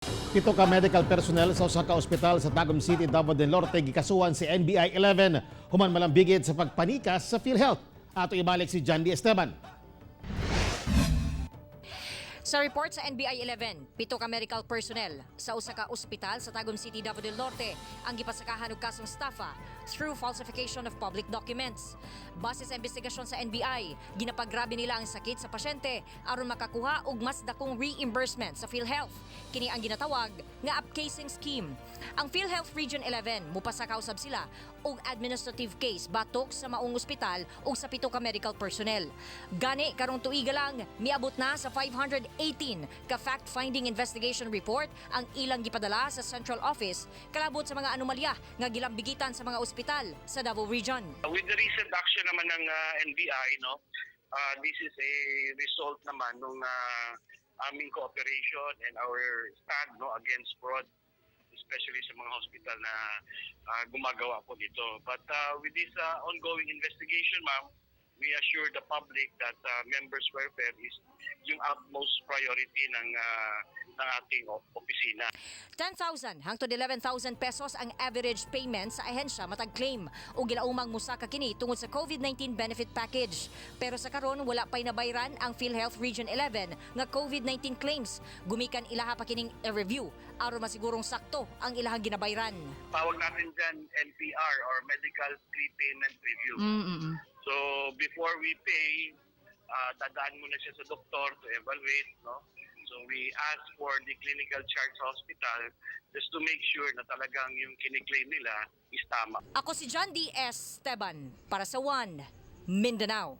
Pito ka medical personnel sa usa ka ospital sa Tagum City, Davao del Norte gikasuhan sa NBI 11 human malambigit sa pagpanikas sa PhilHealth. Ato ibalik si John D. Esteban. Sa report sa NBI 11, pito ka medical personnel sa usa ka ospital sa Tagum City, Davao del Norte ang gipasakahan og kasong estafa through falsification of public documents. Base sa investigasyon sa NBI, ginapagrabe nila ang sakit sa pasyente aron makakuha og mas dakong reimbursement sa PhilHealth. Kini ang ginatawag nga upcasing scheme. Ang PhilHealth Region 11 mupasaka usab sila og administrative case batok sa maong ospital ug sa pito ka medical personnel. Gani karong tuiga lang miabot na sa 518 ka fact-finding investigation report ang ilang gipadala sa central office kalabot sa mga anomalya nga gilambigitan sa mga ospital sa Davao Region. With the recent action naman ng NBI, no, this is a result naman ng aming cooperation and our stand, no, against fraud, especially sa mga hospital na gumagawa po dito. But with this ongoing investigation, ma'am, we assure the public that members' welfare is yung utmost priority ng ating opisina. 10,000 hangtod 11,000 pesos ang average payment sa ahensya matag claim ug gilaumang musaka kini tungod sa COVID-19 benefit package. Pero sa karon, wala pay nabayran ang PhilHealth Region 11 nga COVID-19 claims. Gumikan ilaha pa kining i-review aron masigurong sakto ang ilahang ginabayran. Tawag natin dyan MPR or Medical Prepayment Review. So before we pay, dadaan muna siya sa doktor to evaluate, no? So we ask for the clinical chart sa hospital just to make sure na talagang yung kiniklaim nila is tama. Ako si John D. Esteban para sa One Mindanao.